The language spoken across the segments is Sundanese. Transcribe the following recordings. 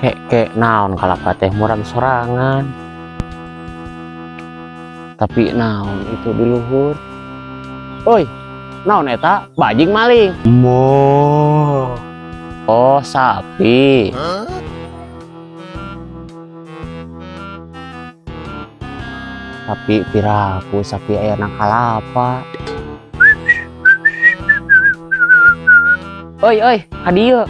Kek kek naon kalapa teh muram sorangan. Tapi naon itu di luhur. Oi, naon eta? Bajing maling. Mo. Oh, sapi. Tapi piraku sapi aya na kalapa. Oi, oi, ka dieu.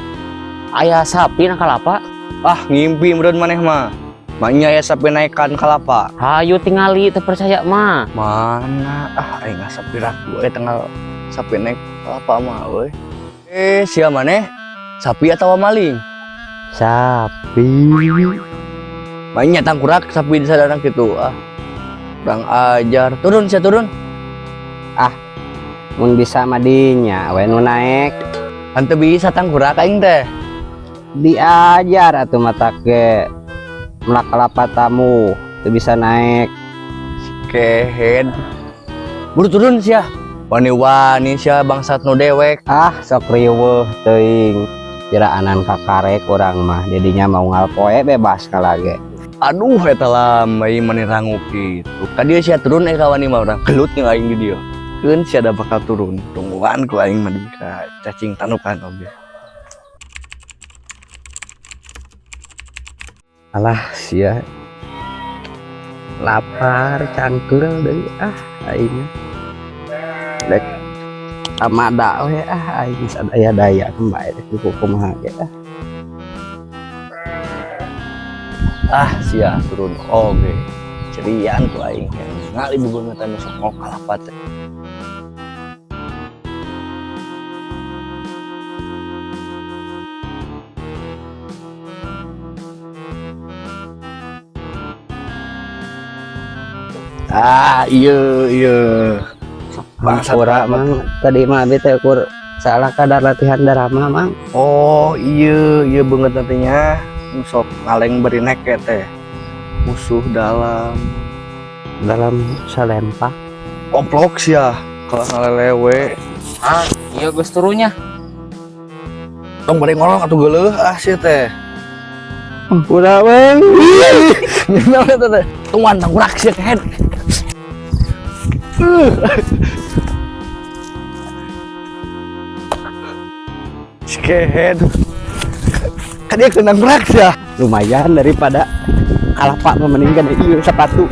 Aya sapi na kalapa. Ah, ngimpi meureun maneh mah. Maknya ya sapi naikan kalapa. Hayu tingali teu percaya mah. Mana ah aing sapi ragu eh tanggal sapi naik kalapa mah euy. Eh, sia maneh? Sapi atau maling? Sapi. Maknya tangkurak sapi di sadana kitu ah. Kurang ajar. Turun sia turun. Mun bisa madinya we nu naek. Henteu bisa tangkurak aing teh. Diajar atuh mata ke melak kelapa tamu teu bisa naek. Kehed. Buru turun sia. Wani-wani sia bangsat nu dewek. Ah, sok riweuh teuing. Kiraanan kakarek urang mah jadinya mau ngalpoe bebas kalage. Aduh eta lamai mani rangu kitu. Ka dieu sia turun eh kawani mah urang gelut jeung aing di dieu. Keun sia da bakal turun. Tungguan ku aing mah ka cacing tanukan oge. Alah sia. Lapar cangkeul deui ah aing. Dek amada we ah aing sadaya-daya kembali dek kumaha ge ah. Ah sia turun oge. Cerian ku aing ngali bebeungetan nu sok ngok kalapa teh. Ah, iya iya. Bangsat Hampura banget. Mang, tadi mah abi teh ukur salah kadar latihan drama mang. Oh, iya iya banget nantinya. Nu sok ngaleng beri neke teh. Musuh dalam Dalam salempak. Komplok sia kalau ngalelewe. Ah, iya geus turunnya. Tong bari ngorong atuh geuleuh ah sia teh. Hampura mang. Naon eta teh? Tungguan tangkurak sia kehed. Si kehed. Kan dia kena tangkurak sia. Lumayan daripada kalapa mah mendingan ieu sepatu.